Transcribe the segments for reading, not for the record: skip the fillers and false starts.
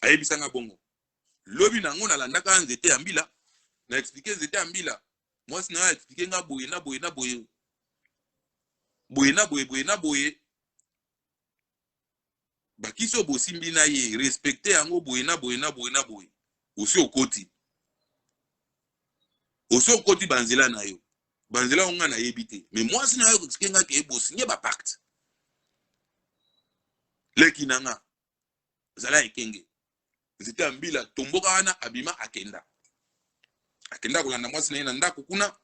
Ayebisa nga bongo. Lobi na yango nalandaka nzete ya mbila, na expliquer nzete ya mbila. Mwasi na yo expliquer nga boye na boye na boye. Boye na boye boye na boye. Bakisi oyo bosimbi na ye, respecter yango boye na boye na boye na boye. Osi okoti. Osi okoti ba nzela na yo. Ba nzela yango nga nayebi te. Mais mwasi na yo expliquer nga ke bosinye ba pacte. Leki na nga. Zala ekenge. Nzete ya mbila tomboka wana abima akenda. Akenda kolanda mwasi na ye na ndako kuna.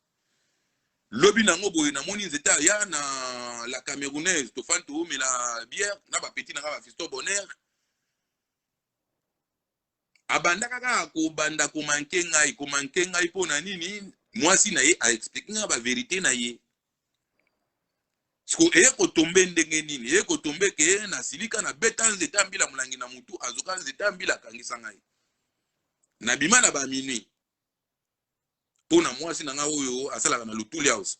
Lobi nango boye namoni nzete aya na la Camerounaise tofandi toomela bière na ba petit na nga ba fiston bonheur. Abanda kaka kobanda komanke ngai komanke ngai mpo na nini mwasi na ye a explique nga ba verite na ye. Siko eye kotombe ndenge nini? Eye kotombe ke nasilika na beta nzete ya mbila molangi na mutu azoka nzete ya mbila akangisa ngai. Nabima na ba minuit mpo na mwasi na ngai oyo asalaka na Lutuli House.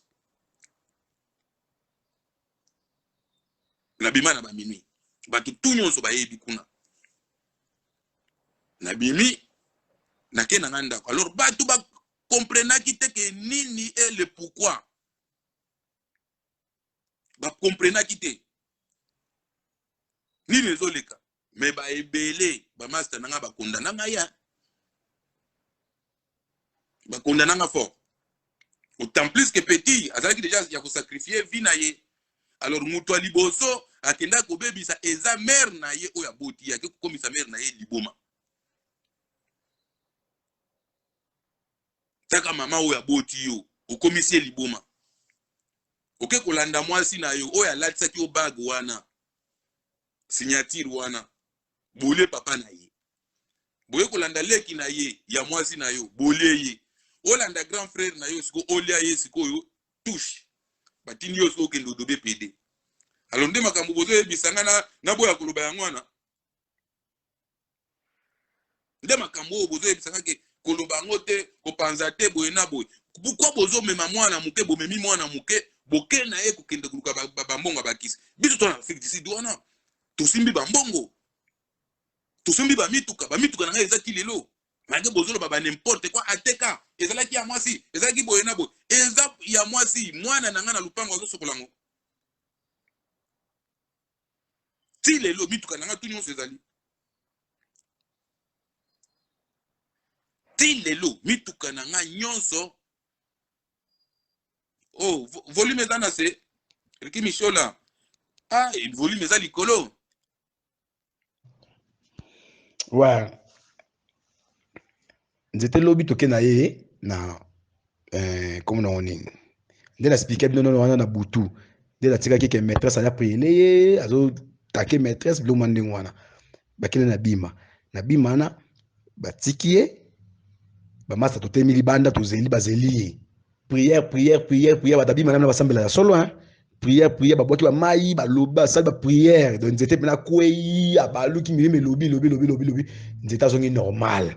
Nabima na ba minuit, bato tu nyonso bayebi kuna. Nabimi nake na ngai ndako. Alors bato ba comprenaki te ke nini et le pourquoi. Ba comprenaki te nini ezoleka. Mais ba ebele ba master na nga ba condamna ngai ya ba condamna nga fort. Autant plus que petit azalaki déjà ya ko sacrifier vie na ye. Alors moto ya liboso akendaki kobebisa eza mère na ye oyo aboti ye, ake kokomisa mère na ye liboma. Taka mama oyo aboti yo, okomisi ye liboma. Oke kolanda mwasi na yo oyo alatisaki yo bague wana, signature wana, bolie papa na ye. Boye kolanda leki na ye ya mwasi na yo, bolie ye. Olanda grand frère na yo sikoyo, olia ye sikoyo touche. Batindi yo sikoyo okende odobe pede. Alors nde makambo bozoyebisa nga na naboya koloba yango wana. Nde makambo oyo bozoyebisa nga ke koloba yango te, kopanza te, boye na boye. Pourquoi bozomema mwana moke, bomemi mwana moke, boke na ye kokende koluka bambongo ya bakisi. Biso to na Afrique du Sud wana tosimbi bambongo, tosombi bamituka, bamituka na ngai eza ti lelo. Malgré bozoloba ba n'importe quoi, ateka ezalaki ya mwasi, ezalaki boye na boye, eza ya mwasi, mwana na ngai na lupango azosokola yango ti lelo, mituka na ngai tu nyonso ezali ti lelo, mituka na ngai nyonso. Oh, volume eza na se, Ricky Michola. Ah, volume eza likolo. Ouais. Nzete lobi toke na ye na eh, komona ngo nini nde na explique bino nono wana na butu nde natikaki ke maîtresse aya priele ye azotake maîtresse biloko mwa ndenge wana bakende na bima na bima wana batiki ye bamasta totemi libanda tozeli bazeli ye prière prière prière prière bato abima na basambela ya solo hein prière prière babwaki bamai balobi basali baprière donc nzete mpena akwei abaluki milimo elobi lobi lobi lobi lobi nzete azongi normal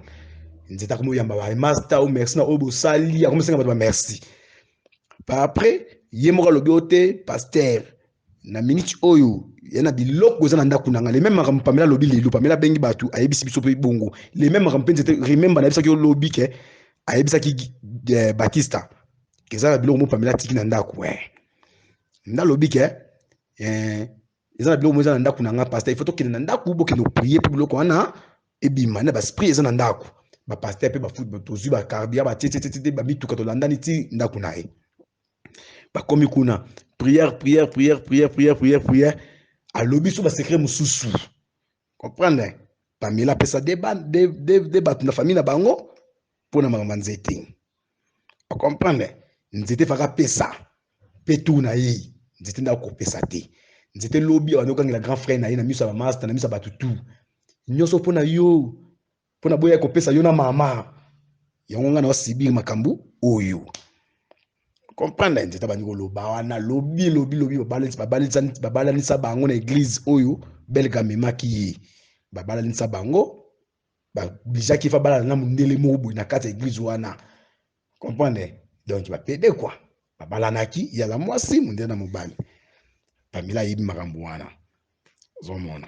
nzete akomi oyamba ba master o merci na oyo bosali akomi senga bato ba merci par après ye moko alobi o te pasteur na minute oyo ya na biloko eza na ndako na nga le même makambo Pamela alobi lelo Pamela abengi bato ayebisi biso mpe bongo le même makambo mpe nzete remember nayebisaki yo lobi ke ayebisaki eh, Batista eza na biloko mo Pamela atiki na ndako eh. Nde alobi ke eh, eza na biloko mo eza na ndako na nga pasteur il faut tokende na ndako bokende koprier mpe biloko wana ebima na basprit eza na ndako bapasteur mpe bafuti tozwi bakarbia batietietietie bamituka tolandani ti ndako na ye bakomi kuna prière prière prière prière prière prière prière alobi so basecret mosusu comprendre Pamela apesa de, de, de, de bato na famille na bango mpo na makambo ya nzete ocomprendre nzete faka apesa mpe tour na ye nzete nde akopesa te nzete lobi abandi kokangela grand frère na ye na miso ya bamaster na miso ya bato tu nyonso mpo na yo mpo na boya kopesa yo na mama yango ngai na osibir makambo oyo comprendre nzete abandi koloba wana lobi lobi lobi babalanisa bango na eglise oyo belge amemaki ye babalanisa bango bablijaki fa balana na mondele moko boye na kati ya eglise wana comprendre donc bapede kua babalanaki ye aza mwasi mondele na mobali Pamela ayebi makambo wana ozomona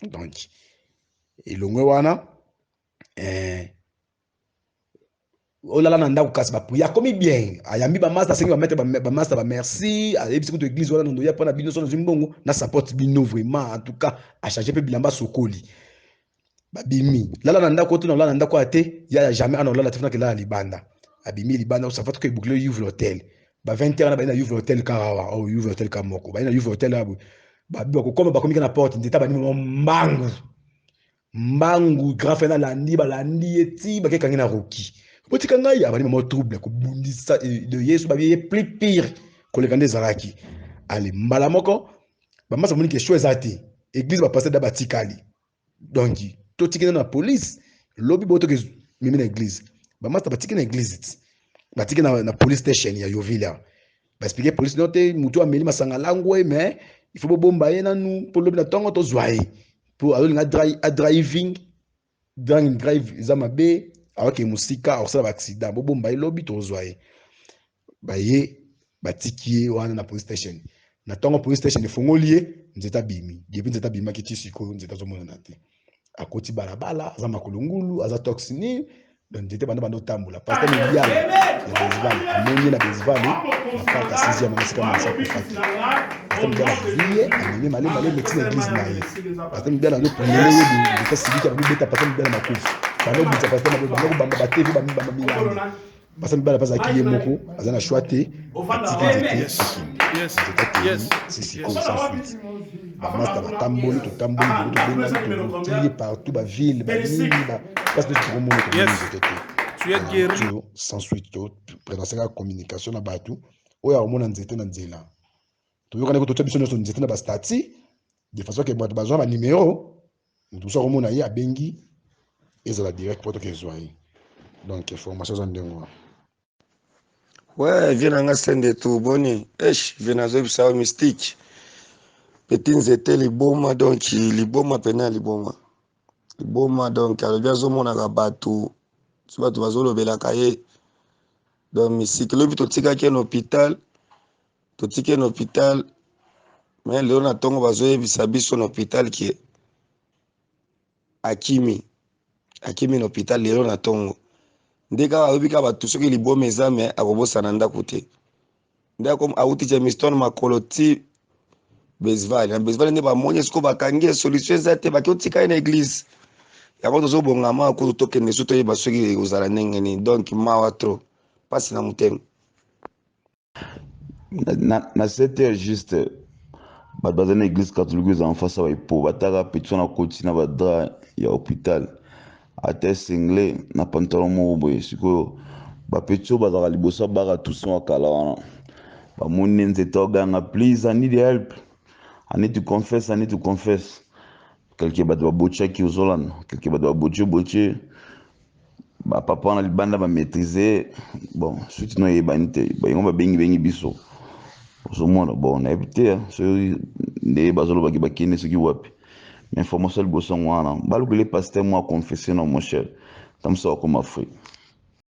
donc. Elongwe wana eh, olala na ndako kasi baprie akomi bien, ayambi bamasta, asengi bamaître bamasta bamerci, ayebisi kutu église wana nondo ya mpo na bino, so nazwi mbongo na support bino vraiment. En tout cas achange mpe bilamba, sokoli, babimi. Lala na ndako te, na olala na ndako ya te, ya jamais ana olala te, funa kelala libanda. Abimi libanda, osafat ko ebukile Yuve Hotel ba 20 heures na baye na Yuve Hotel kaka awa, oh Yuve Hotel ka moko baye na Yuve Hotel awa, babi bakokoma, bakomi ka na porte, nzeta banimi mbangu mbangu, grand frère nalandi, balandi ye ti bakekangi na roki, botika ngai, abandi mama trouble kobundisa de Yesu, babi ye plus pire koleka nde ezalaki. Ale mbala moko bamasa bamoni ke show eza te, église bapasteur da batikali, donc totikeli na police, lobi bo toke memi na église. Bamasta batiki na église ti batiki na police station ya Yovila, baexplike police no te motu ameli masanga langwe, mais il faut bobomba ye nanu mpo lobi na ntongo tozwa ye, mpo azolinga adriving driving drive eza mabe, aoke mosika, akosala baaccident, bobomba ye lobi tozwa ye. Baye batiki ye wana na police station. Na ntongo police station efongoli ye, nzete abimi. Depuis nzete abimaki ti sikoyo nzete azomonana te, akoti balabala, aza makolo ngulu, aza toxini. Donc nzete banda banda otambola, pasteur Mobiala ya Benzivale amoni ye na Benzivale na parc ya 6e na esika Mansa akufaki. Pasteur Mobiala azwi ye, amemi malembe malembe ti na église na ye. Pasteur Mobiala azopriele ye boye, nzete asiliki, abandi beta pasteur Mobiala makofi, banda kobundisa pasteur Mobiala, banda kobamba batevi, bamba milangi. Pasteur Mobiala mpe azalaki ye moko, aza na choix te, atiki nzete akende, nzete akei ti sikoyo sans suite. Bamasta batamboli, totamboli bongo, tobengani, toluki ye partout, baville banini, place nyonso tokomona, tomoni nzete te. Sans suite. To présence communication na bato oyo akomona nzete na nzela, toyokani ko totya biso nyonso nzete na bastati de façon ke bato bazwa banimero, moto mosusu akomona ye abengi, ezala direct mpo toke ezwa ye. Donc information eza ndenge wana. Ouais, vie na nga sende tout boni esh vie nazoyebisa yo mystique petit nzete liboma, donc liboma pene ya liboma liboma, donc alobi azomonaka bato so bato bazolobelaka ye, donc mystique. Lobi totikaki ye na hôpital, totiki ye na hôpital, mais lelo na ntongo bazoyebisa biso na hôpital ke akimi, akimi na hôpital lelo na ntongo. Nde kaka ayobi kaka bato soki liboma eza, me akobosana ndako te. Nde awuti Jamestown makolo ti Besval, na Besval nde bamoni esiko bakangi ye, solution eza te, baki otika ye na église. Yango tozobongama kutu tokende so toyeba soki ekozala ndenge nini. Donc mawa trop, mpasi na motema. Na 7 heures juste, bato baza na église catholique eza en face ya baepo, bataka petit wana akoti na badra ya hôpital, ata single na pantalon moko boye. Sikoyo bapeti oyo bazalaka liboso ya baka toussaint wa kala wana bamoni ne nzete oganga: "Please, I need help, I need to confess, I need to confess." Quelque bato babotiaki, ozolanda, quelque bato babotie botie bapapa wana libanda, bamaîtrise. Bon, suite no eyebani te, bango babengi bengi biso, ozomona. Bon, nayebi te soki nde bazolobaki bakende soki wapi, mais information liboso yango wana, balukeli pasteur mo aconfesse na mon cher, tamoso akoma free.